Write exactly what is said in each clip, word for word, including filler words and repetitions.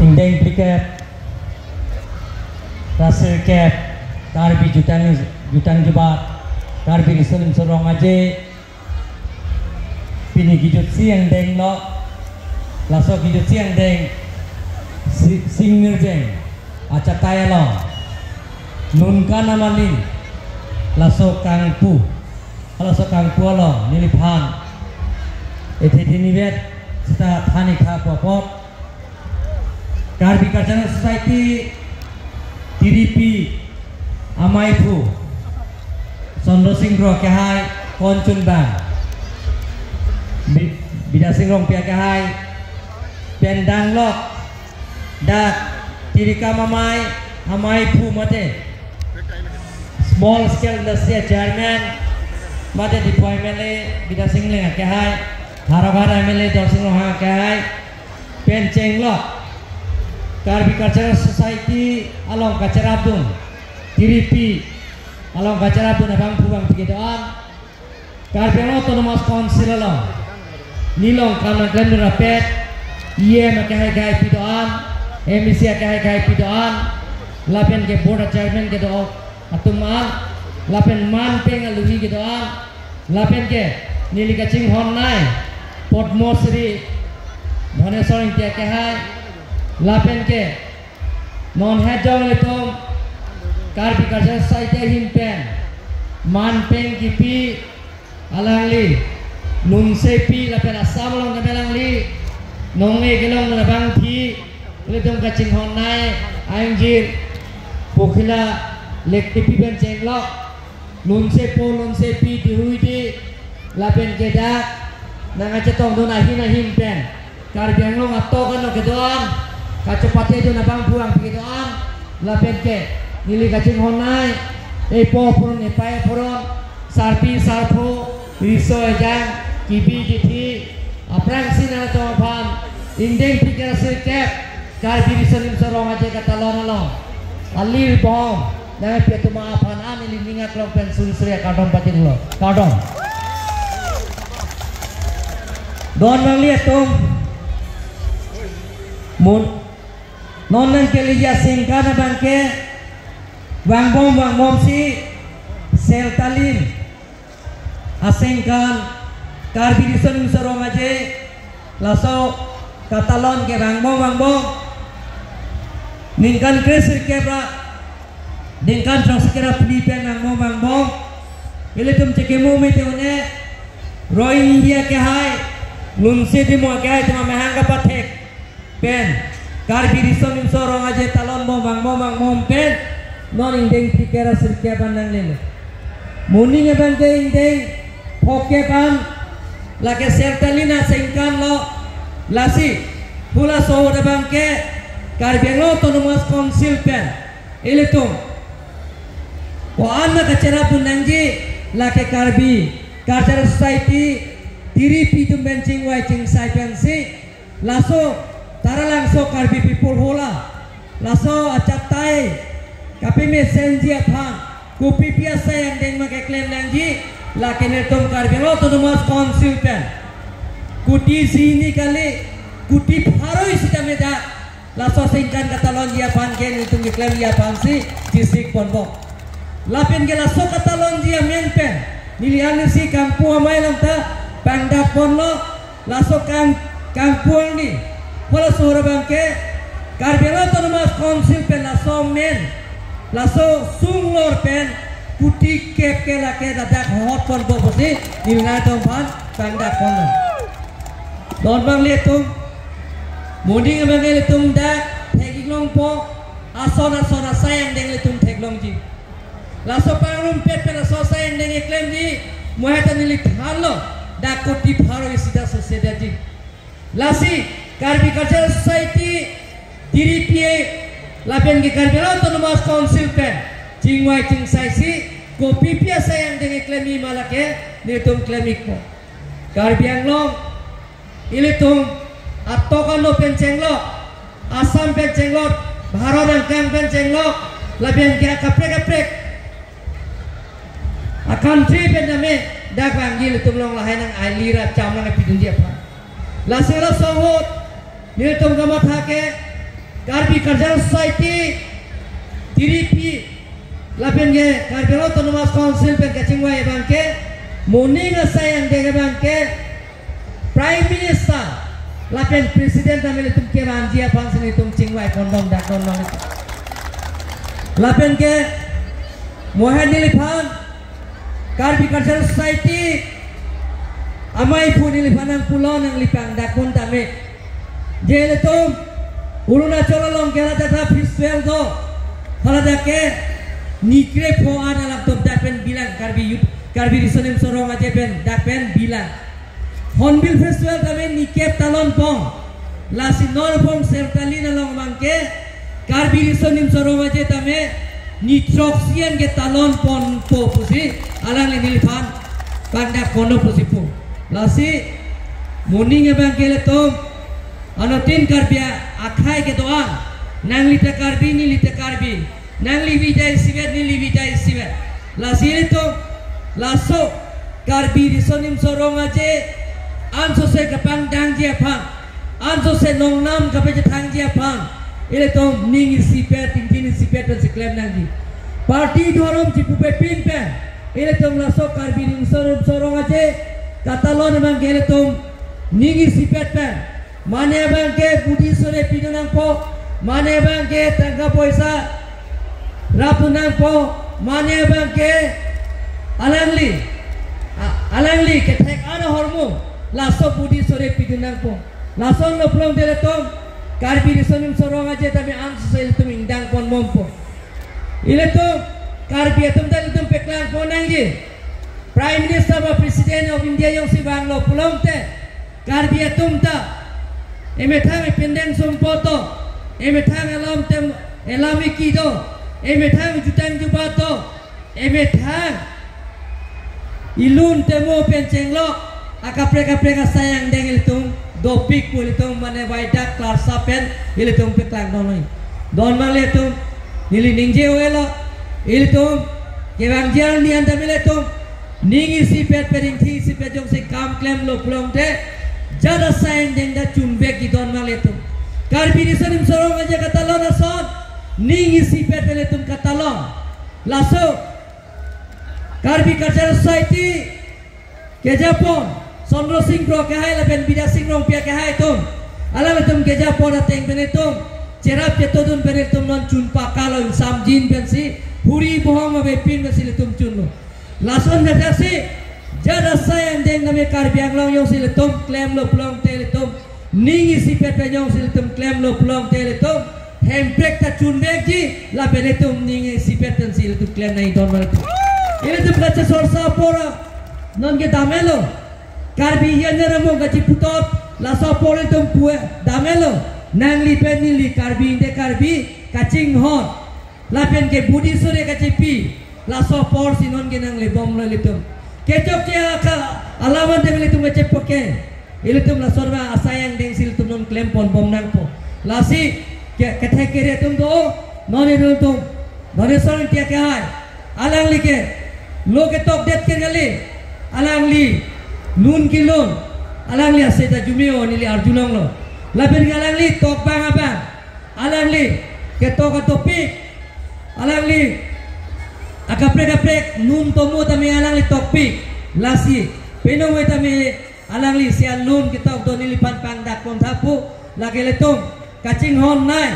Ingdeng phlikep ra sirkep Karbi jutang, jutang jubat, Karbi Riso Nimso Rong Aje pini kejutsi angdeng lo. Laso kejutsi angdeng si, Sing Nirjeng achatai along, ningkan amalin laso kangpu, laso kangpu along neliphan ethe thinivet sita than-ik tha pu apot Karbi Cultural Society Tiripi amaiphu Sondro Sing Kro akehai, konchun bang Bi-, Bidya Sing Rongpi akehai, pen danglok dak Tirikam amei, amaiphu mate Small Scale Industry Chairman mate Diphu M L A Bidya Sing Engleng akehai, Howraghat M L A Dorsing Ronghang akehai, pen chenglok Karbi Cultural Society along kacherapdun, Tiripi along kacherapdun abangphu bangphi kedo-an, Karbi Anglong Autonomous Council along nelong kam nangklemdun rapet, E M akehai kahai pi do-an, M A C akehai kahai pi do-an, lapen ke board chairman kedo atum an, lapen manpeng aluhi kedo-an, lapen ke neli kachinghon nei Padma Shri Dhaneswar Ingti akehai, lapen ke non hejong ilitum Karbi Cultural Society ahin pen manpeng kipi alangli, nunsepi lapen Assam along tame alangli nonge kelong labangphi, ilitum kachinghon nei aingjir Pokhila Lektepi pen chenglok, nunsepo nunsepi dihui di, lapen ke dak nangkachetongdun ahin ahin pen Karbi Anglong atok ano kedo-an kachepatedun abangphu bangphi kedo-an, lapen ke neli kachinghon nei epo aphuron, epei aphuron, sarpi sarpo, riso ejang, kibi kithi, aphrangsi nangtum aphan ingdeng phlikep ra sirkep Karbi Riso Nimso Rong Aje katalon along alir bom nangpi atum aphan an ili ning aklong pen suri suri akardom pajirlo. Kardom. Don nangli atum, mun non nangkeleji asengkan abangke vangbom vangbomsi Seltalin asengkan Karbi Riso Nimso Rong Aje laso katalon ke vangbom vangbom, ningkan kre sirkep ra ningkan throksi kre ra phli pen vangbom vangbom. Ilitum chekimo mete un-e, Rohingya akehai, nunse dimo akehai atum amahang kapathek pen Karbi Riso Nimso Rong Aje talon bom vangbom vangbom pen non ingdeng phlikep ra sirkep an nanglelo. Moning abangke ingdeng phokep an lake Seltalin asengkan lo. Lasi halaso ahut abangke Karbi Anglong Autonomous Council pen ilitum ko-an nangkacherapdun nangji, lake Karbi Cultural Society Tiripi atum pen chingvai chingsai pensi laso Taralangso Karbi People Hall a, laso achatai kapemesenji aphan kopipi asai angdeng ma keklem nangji, lake nelitum Karbi Anglong Autonomous Council pen kuti isi hini kali, kuti pharo isi tame dak laso asengkan katalonji aphan ke nelitum keklemji aphansi chisik ponbom. Lapen ke laso katalonji amen pen neli anisi kangpu amei along ta pangdak ponlo. Laso kang, kangpu angni halaso ahut abangke Karbi Anglong Autonomous Council pen laso amen, laso sunglor pen kuti kep ke lake ladak hot ponbom pusi neli nangtumphan pangdak ponlo. Don abang ilitum, moning abang ilitum dak thek-ik longpo, ason ason asai angdeng ilitum theklongji. Laso pangrumpet pen laso asai angdeng keklemji, mo heta neli thanlo, dak kuti pharo isi ta sose detji. Lasi Karbi Cultural Society Tiripi lapen ke Karbi Anglong Autonomous Council pen chingvai chingsaisi kopipi asai angdeng keklemji ma lake nelitum klem-ikpo. Karbi Anglong ilitum atok ano pen chenglok, Assam pen chenglok, Bharat angkang pen chenglok, lapen ke akaprek kaprek a-country pen tame dak vangji ilitum along lahai nang-aili ra cham nangpidunji aphan. Lasi laso ahut nelitum kamatha ke Karbi Cultural Society, T D P, lapen ke Karbi Anglong Autonomous Council pen kachingvai abang ke, moning asai angdeng abang ke, Prime Minister, lapen President tame ilitum kevanji aphan si nelitum chingvai pondong dak don nang. Lapen ke, mohan neliphan, Karbi Cultural Society, amei phu neliphan nangpulo nangliphan dak pon tame. Je ilitum, Arunachal along ke haladak ta festival do, haladak ke, ni krepho an alap top dak pen bilang Karbi Youth, Karbi Riso Nimso Rong Aje pen, dak pen bilang. Hornbill Festival tame ni kep talon pon. Lasi non pon Sertalin along abang ke, Karbi Riso Nimso Rong Aje tame ni throksi an ke talon ponpo pusi, alangli neliphan pangdak kono pusi pu. Lasi, moning abang ke ilitum, anuttin Karbi akhai kedo-an, nangli ta Karbi, neli ta Karbi. Nangli vi ta isivet, neli vi ta isivet. Lasi ilitum, laso, Karbi Riso Nimso Rong Aje, ansose kapangdangji aphan, ansose nongnam kapachethangji aphan, ilitum ning isipet, tingting isipet pen si klem nangji. Party dhorom chipupe pin pen, ilitum laso Karbi Riso Nimso Rong Aje, katalon abang ke ilitum, ning isipet pen, mane abang ke budi sore pidun nangpo, mane abang ke tangka poisa rapdun nangpo, mane abang ke alangli, a-, alangli kethek an ahormu, laso budi sore pidun nangpo. Lason lo pulote ilitum, Karbi Riso Nimso Rong Aje tame ansose ilitum ingdang pon bompo. Ilitum, Karbi atum ta ilitum paklang pon nangji. Prime Minister ba President of India jongsi vanglo pulote, Karbi atum ta, emethang epindeng sumpo do, emethang elam tem, elam eki do, emethang jutang jubat do, emethang ilun temo pen chenglok, akaprek kaprek asai angdeng ilitum dopik pu ilitum mane vaidak klarsa pen ilitum paklang don noi. Don mali atum, neli ningje avelo, ilitum, kevangji arni an tame ilitum, ning isipet pen ingthi isipet jongsi kam klemlo pulote, jat asai angdeng ta chunvekji don mali atum. Karbi Riso Nimso Rong Aje katalon ason, ning isipet pen ilitum katalon. Laso, Karbi Cultural Society, kejapon, Chandra Sing Kro kehai lapen Bidya Sing Rongpi akehai atum. Alanglitum kejapon ateng pen ilitum, cherap chetodun pen ilitum non chun pakalo, ingsamjin pensi, huri bohong avepin pensi ilitum chunlo. Lason thakthak si, jat asai angdeng tame Karbi Anglong jongsi ilitum klemlo pulote ilitum, ning isipet pen jongsi ilitum klemlo pulote ilitum, Hemprek ta chunvekji, lapen ilitum ning isipet pensi ilitum klem nangji don mali atum. Ilitum kachesorsa apor, non ke damlo. Karbi Anglong among kachiputhot, laso apor ilitum pu damlo. Nangli pen neli Karbi, ingde Karbi, kachinghon. Lapen ke budi sore kachipi, laso apor si non ke nanglebomlo ilitum. Kechokche aka alam an tame ilitum kachepake. Ilitum laso arva asai angdeng si ilitum non klem pon bom nangpo. Lasi ke, kethek kere atum do, non ilitum, Dhoneswar Engti akehai. Alangli ke, lo ketok det ke kali. Alangli, lun kelun. Alangli ase ta arjume-o neli arjulonglo. Lapen ke alangli tok abang abang. Alangli ketok atopik, alangli akaprek kaprek nun tomo tame alangli tokpik. Lasi penong ave tame alangli sia lun ketok do neliphan pangdak pon tha pu, lake ilitum kachinghonnei,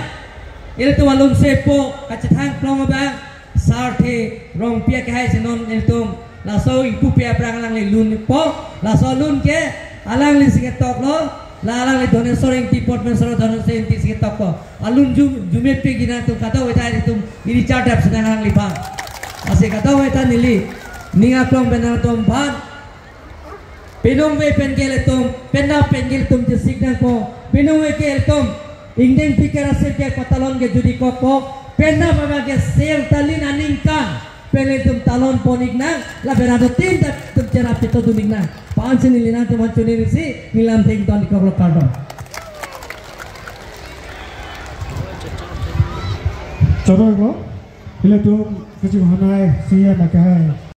ilitum alun sepo kachethang plong abang, Sarthe Rongpi akehai si non ilitum laso ingpupe aphrang alangli lun po, laso lun ke alangli si ketoklo, la alangli Dhoneswar Engti, Padmeswar Dhoneswar Engti si ketokpo. Alun jum, arjumepikji nangtum kadokave ta ilitum iri chardap si nang alangliphan. Lasi kadokave ta neli ning aklong pen nangtum aphan. Penong ave pen ke ilitum, penap pen ke ilitum chesik nangpo, penong ave ke ilitum, ingdeng pikar asir ke patalon ke jodi kokpo, penap ave ke Sertalin aningkan pen ilitum talon pon-ik nang, lapen anuttin ta ilitum cherap chetodun-ik nang. Pu-an si neli nangtum aphan choningri si, neli lam thengton-ik koklo, kardom. Choro lo, ilitum kachinghonnei C M akehai.